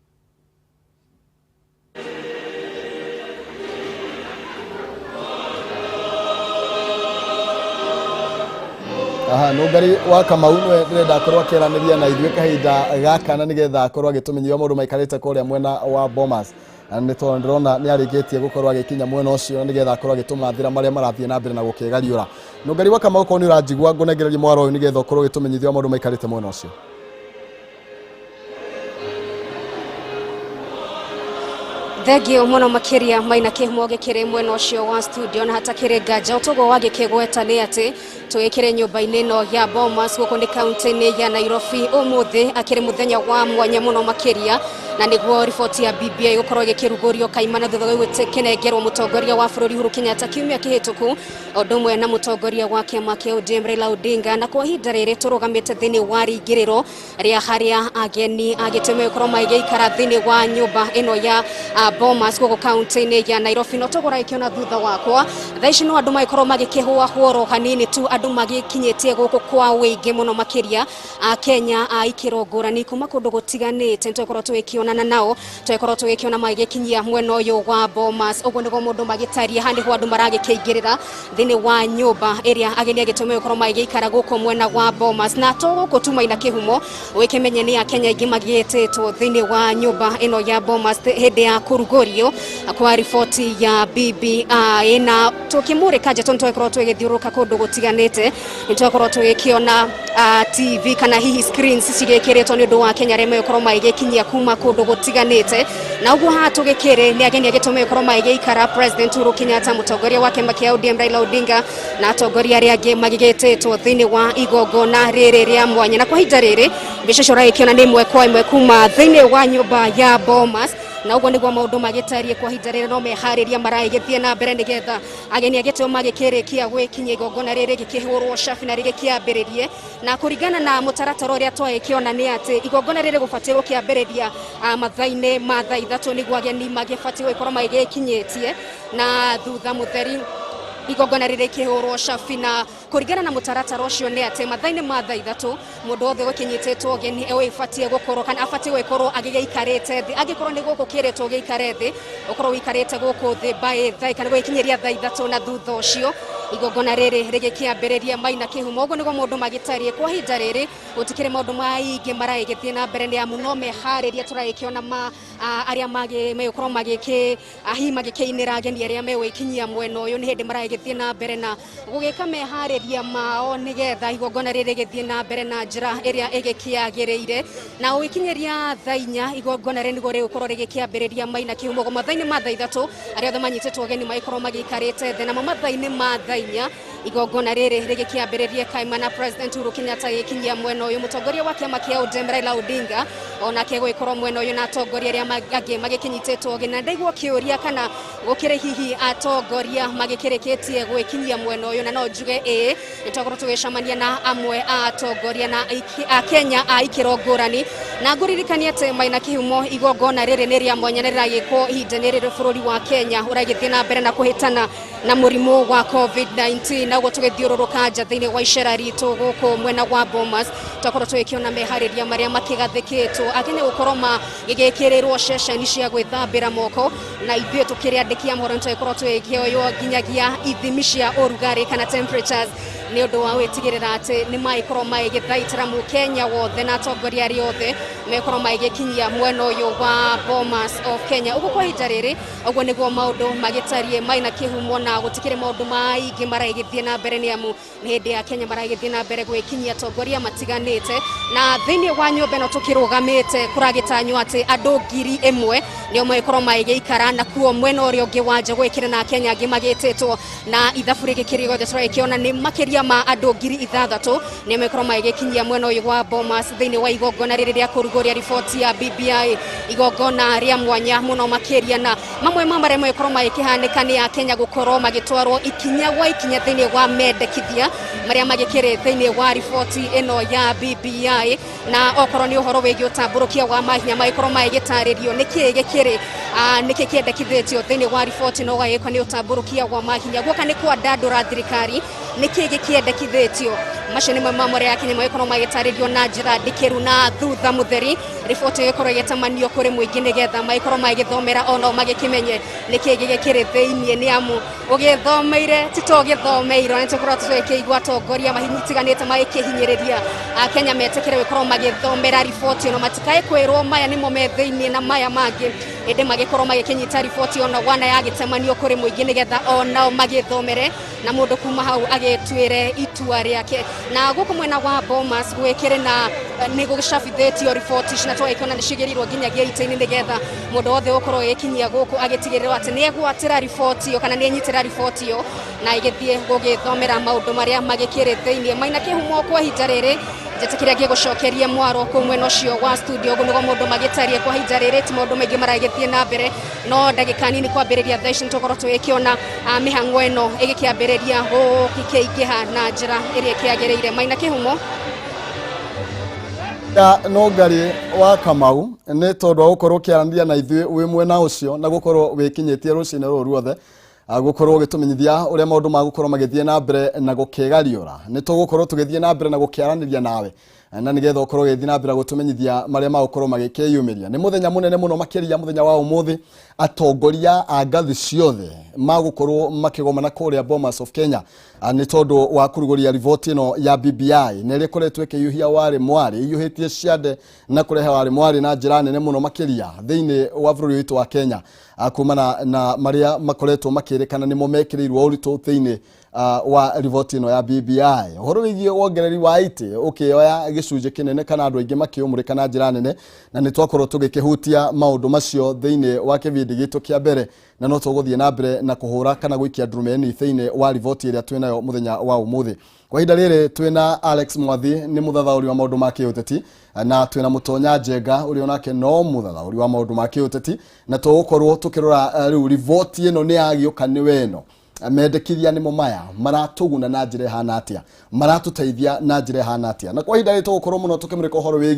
Aha, Nũngari wa Kamau nĩwe ndĩrenda akorwo akĩaranĩria na ithuĩ kahinda gaka, na nĩgetha akorwo agĩtũmenyithia maũndũ maikarĩte kũrĩa mwena wa Bomas. Na nĩ tondũ ndĩrona nĩ arĩkĩtie gũkorwo agĩkinya mwena ũcio, na nĩgetha akorwo agĩtũmathĩra marĩa marathiĩ na mbere na gũkĩgariũra. Nũngari wa Kamau, korwo nĩ ũranjigua, ngũnengererie mwaro ũyũ nĩgetha ũkorwo ũgĩtũmenyithia maũndũ maikarĩte mwena ũcio. Thengio mũno makĩria, Maina Kĩhumo, gĩkĩrĩ mwena ũcio wa studio. Na hatakĩrĩ nganja ũtoguo wagĩkĩgweta nĩ atĩ tũgĩkĩrĩ nyũmba-inĩ ĩno ya Bomas gũkũ nĩ kaunti-inĩ ya Nairobi. Ũmũthĩ akĩrĩ mũthenya wa mwanya mũno makĩria, na nĩguo riboti ya BBI gũkorwo ĩgĩkĩrugũrio kaimana thutha wa gũkĩnengerwo mũtongoria wa bũrũri Uhuru Kenyatta kiumia kĩhĩtũku, o ũndũ ũmwe na mũtongoria wa kĩama kĩa ODM Raila Odinga. Na kwa ihinda rĩrĩ tũrũgamĩte thĩinĩ wa rĩingĩrĩro rĩa harĩa ageni a gĩtĩ megũkorwo magĩikara thĩinĩ wa nyũmba ĩno ya Bomas gũkũ kaunti-inĩ ya Nairobi. No tũgũra gĩkĩona thutha wakwa thaa ici no andũ magĩkorwo magĩkĩhũahũoro hanini tu, andũ magĩkinyĩtie gũkũ kwa wĩingĩ mũno makĩria, a Kenya a ikĩro ngũrani kuma kũndũ gũtiganĩte. Nĩtũgũkorwo tũgĩkĩonana nao, tũgĩkorwo tũgĩkĩona magĩkinyia mwena ũyũ wa Bomas. Ũguo nĩguo mũndũ magĩtaria, haha nĩho andũ maragĩkĩingĩrĩra thĩinĩ wa nyũmba ĩrĩa ageni a gĩtĩ megũkorwo magĩgĩikara gũkũ mwena wa Bomas. Na to gũkũ tu, Maina Kĩhumo, ũgĩkĩmenye nĩ Akenya aingĩ magĩtĩtwo thĩinĩ wa nyũmba ĩno ya Bomas hĩndĩ ya kũrugũrio kwa riboti ya BBI. Na tũkĩmũrĩka nja, tondũ tũgĩkorwo tũgĩthiũrũrũka kũndũ gũtiganĩte, nĩ twakorwo tũgĩkĩona TV kana hihi screens cigĩkĩrĩtwo nĩ ũndũ wa Kenya arĩa megũkorwo magĩgĩkinyia kuma kũndũ gũtiganĩte. Na ũguo haha tũgĩkĩrĩ nĩ ageni a gĩtĩ megũkorwo magĩgĩikara, President Uhuru Kenyatta, mũtongoria wa kĩama kĩa ODM Raila Odinga, na atongoria arĩa angĩ magĩgĩtĩtwo thĩinĩ wa igongona rĩrĩ rĩa mwanya. Na kwa ihinda rĩrĩ mbica icio ũragĩkĩona nĩ ĩmwe kwa ĩmwe kuma thĩinĩ wa nyũmba ya Bomas. Na ũguo nĩguo maũndũ magĩtariĩ kwa ihinda rĩrĩ, no meharĩria maragĩthiĩ na mbere nĩgetha ageni a gĩtĩo magĩkĩrĩkia gwĩkinyia igongona rĩrĩ rĩgĩkĩhũrwo cabi na rĩgĩkĩambĩrĩrie. Na kũringana na mũtaratara ũrĩa twagĩkĩona nĩ atĩ igongona rĩrĩ gũbatiĩ gũkĩambĩrĩria mathaa-inĩ ma thaa 3 nĩguo ageni magĩbatiĩ gũgĩkorwo magĩgĩkinyĩtie, na thutha mũtheri igongona rĩrĩ rĩkĩhũrwo cabi. Na kũringana na mũtaratara ũcio nĩ atĩ mathaa-inĩ ma thaa 3 mũndũ wothe ũgĩkĩnyitĩtwo ũgeni ĩbatiĩ gũkorwo kana abatiĩ gũgĩkorwo agĩgĩikarĩte thĩ. Angĩkorwo nĩ gũkũ kĩrĩtwo gĩikare thĩ, ũkorwo ũikarĩte gũkũ thĩ by thaa kana gũgĩkinyĩria thaa 3, na thutha ũcio igongona rĩrĩ rĩgĩkĩambĩrĩria. Maina Kĩhumo, ũguo nĩguo maũndũ magĩtariĩ kwa ihinda rĩrĩ. Gũtikĩrĩ maũndũ maingĩ maragĩthiĩ na mbere nĩ amu no meharĩria tũragĩkĩona ma arĩa megũkorwo magĩkĩ hihi magĩkĩinĩra ageni arĩa megũgĩkinyia mwena ũyũ. Nĩ hĩndĩ maragĩthiĩ na mbere na gũgĩka meharĩria mao nĩgetha igongona rĩrĩ rĩgĩthiĩ na mbere na njĩra ĩrĩa ĩgĩkĩagĩrĩire. Na gũgĩkinyĩria thaa 4 igongona rĩrĩ nĩguo rĩgũkorwo rĩgĩkĩambĩrĩria. Maina Kĩhumo, mathaa-inĩ ma thaa 3 arĩa othe manyitĩtwo ũgeni magĩkorwo magĩikarĩte thĩ, namo mathaa-inĩ ma thaa 4 igongona rĩrĩ rĩgĩkĩambĩrĩrie kaimana President Uhuru Kenyatta agĩkinyia mwena ũyũ, mũtongoria wa kĩama kĩa ODM Raila Odinga onake gũgĩkorwo mwena ũyũ, na atongoria arĩa angĩ magĩkĩnyitĩtwo ũgeni. Na ndaigua kĩũria kana gũkĩrĩ hihi atongoria magĩkĩrĩkĩtie gwĩkinyia mwena ũyũ, na no njuge ĩĩ, nĩ twakorwo tũgĩcemania na amwe a atongoria na a Kenya a ikĩro ngũrani. Na ngũririkania atĩ, Maina Kĩhumo, igongona rĩrĩ nĩ rĩa mwanya na rĩragĩkwo ihinda-inĩ rĩrĩ bũrũri wa Kenya ũragĩthiĩ na mbere na kũhĩtana na mũrimũ wa COVID-19. Na ũguo tũgĩthiũrũrũka nja thĩinĩ wa icera ritũ gũkũ mwena wa Bomas, twakorwo tũgĩkĩona meharĩria marĩa makĩgathĩkĩtwo, Akenya gũkorwo magĩgĩkĩrĩrwo ceceni cia gwĩthambĩra moko, na ithuĩ tũkĩrĩ andĩki a mohoro nĩtũgĩkorwo tũgĩkĩoywo nginyagia ithimi cia ũrugarĩ kana temperatures, nĩ ũndũ wa gwĩtigĩrĩra atĩ nĩ magĩkorwo magĩgĩthaitĩra mũkenya wothe na atongoria arĩa othe mekorwo magĩgĩkinyia mwena ũyũ wa Bomas of Kenya. Ũguo kwa ihinda rĩrĩ ũguo nĩguo maũndũ magĩtariĩ, Maina Kĩhumo, na gũtikĩrĩ maũndũ maingĩ maragĩthiĩ na mbere nĩ amu nĩ hĩndĩ ya Kenya maragĩthiĩ na mbere gwĩkinyia atongoria matiganĩte. Na thĩinĩ wa nyũmba ĩno tũkĩrũgamĩte kũragĩtanywo atĩ andũ 1000 nĩo magĩkorwo magĩgĩikara, na kuo mwena ũrĩa ũngĩ wa nja gwĩkĩra na Kenya angĩ magĩtĩtwo, na ithabu rĩgĩkĩrĩ gothe tũragĩkĩona nĩ makĩria ma andũ 6000 nĩo megũkorwo magĩgĩkinyia mwena ũyũ wa Bomas thĩinĩ wa igongona rĩrĩ rĩa kũrugũria riboti ya BBI, igongona rĩa mwanya mũno makĩria. Na mamwe ma marĩa megũkorwo magĩkĩhanĩka nĩ a Kenya gũkorwo magĩtwarwo ikinya gwa ikinya thĩinĩ wa mendekithia marĩa magĩkĩrĩ thĩinĩ wa riboti ĩno ya BBI, na okorwo nĩ ũhoro wĩgiĩ ũtambũrũkia wa mahinya magĩkorwo magĩgĩtarĩrio nĩkĩ gĩkĩrĩ nĩkĩ kĩendekithĩtio thĩinĩ wa riboti no gagĩkwo nĩ ũtambũrũkia wa mahinya, guoka nĩ kwandandũra thirikari, nĩkĩ gĩkĩendekithĩtio. Macio nĩ mamwe marĩa Akenya magĩkorwo magĩtarĩrio na njĩra ndikĩru, na thutha mũtheri riboti ĩgĩkorwo ĩgĩtamanio kũrĩ mũingĩ nĩgetha magĩkorwo magĩthomera onao magĩkĩmenye nĩkĩ gĩgĩkĩrĩ thĩiniĩ, nĩ amu ũgĩthomeire ti to ũgĩthomeirwo. Nĩ tũkorwo tũgĩkĩigua atongoria mahitiganĩte magĩkĩhinyĩrĩria Akenya metĩkĩre gũkorwo magĩthomera riboti ĩno, matikae kwĩrwo maya nĩmo me thĩiniĩ na maya mangĩ, ĩndĩ magĩkorwo magĩkĩnyita riboti ona wana yagĩtemanio kũrĩ mũingĩ nĩgetha onao magĩthomere na mũndũ kuma hau agĩtuĩre itua rĩake. Na gũkũ mwena wa Bomas gwĩkĩrĩ na nĩ gũgĩcabithĩtio riboti ici, na twagĩkĩona nĩ cigĩrĩirwo nginyagia itĩ-inĩ nĩgetha mũndũ wothe ũgũkorwo agĩkinyia gũkũ agĩtigĩrĩrwo atĩ nĩ egwatĩra riboti ĩyo kana nĩ enyitĩra riboti ĩyo na ĩgĩthiĩ gũgĩthomera maũndũ marĩa magĩkĩrĩ thĩiniĩ. Maina Kĩhumo, kwa ihinda rĩrĩ njĩtĩkĩria ngĩgũcokerie mwaro kũu mwena ũcio wa studio. Ũguo nĩguo maũndũ magĩtariĩ kwa ihinda rĩrĩ, ti maũndũ maingĩ maragĩthiĩ na mbere, no ndagĩka nini kwambĩrĩria thaa ici nĩtũkorwo tũgĩkĩona mĩhang'o ĩno ĩgĩkĩambĩrĩria gũkĩingĩha na njĩra ĩrĩa ĩkĩagĩrĩire. Maina Kĩhumo. Ya no ngarĩ wa Kamau nĩ tondũ wa gũkorwo ũkĩaranĩria na ithuĩ wĩ mwena ũcio na gũkorwo wĩkinyĩtie rũcinĩ rũrũ ruothe, gũkorwo ũgĩtũmenyithia ũrĩa maũndũ magũkorwo magĩthiĩ na mbere na gũkĩgariũra. Nĩ tũgũkorwo tũgĩthiĩ na mbere na gũkĩaranĩria nawe na nĩgetha ũkorwo ũgĩthiĩ na mbere gũtũmenyithia marĩa magũkorwo magĩkĩyumĩria. Nĩ mũthenya mũnene mũno makĩria, mũthenya wa ũmũthĩ, atongoria a ngathĩ ciothe magũkorwo makĩgomana kũrĩa Bomas of Kenya, nĩ tondũ wa kũrugũria riboti ĩno ya BBI na ĩrĩa ĩkoretwo ĩkĩiyũhia warĩ mwarĩ, iyũhĩtie ciande na kũrehe warĩ mwarĩ na njĩra nene mũno makĩria thĩinĩ wa bũrũri witũ wa Kenya, kumana na marĩa makoretwo makĩrĩkana nĩmo mekĩrĩirwo ũritũ thĩinĩ. wa riboti ĩno ya BBI, ũhoro wĩgiĩ wongereri wa itĩ ũkĩoya gĩcunjĩ kĩnene kana andũ aingĩ makĩũmũrĩka na njĩra nene, na nĩ twakorwo tũgĩkĩhutia maũndũ macio thĩinĩ wa kĩbindi gitũ kĩa mbere, na no tũgũthiĩ na mbere na kũhũra kana gũikia ndurumeni thĩinĩ wa riboti ĩrĩa twĩnayo mũthenya wa ũmũthĩ. Kwa ihinda rĩrĩ twĩna Alex Mwathi, nĩ mũthathaũri wa maũndũ ma kĩũteti, na twĩna Mũtonya Njenga, ũrĩa onake no mũthathaũri wa maũndũ ma kĩũteti, na tũgũkorwo tũkĩrora rĩu riboti ĩno nĩ yagĩũka nĩ weno mendekithia nĩmo maya maratũguna na njĩra ĩhana atĩa, maratũteithia na njĩra ĩhana atĩa, na kwa ihinda rĩrĩ tũgũkorwo mũno tũkĩmũrĩka ũhoro wĩgiĩ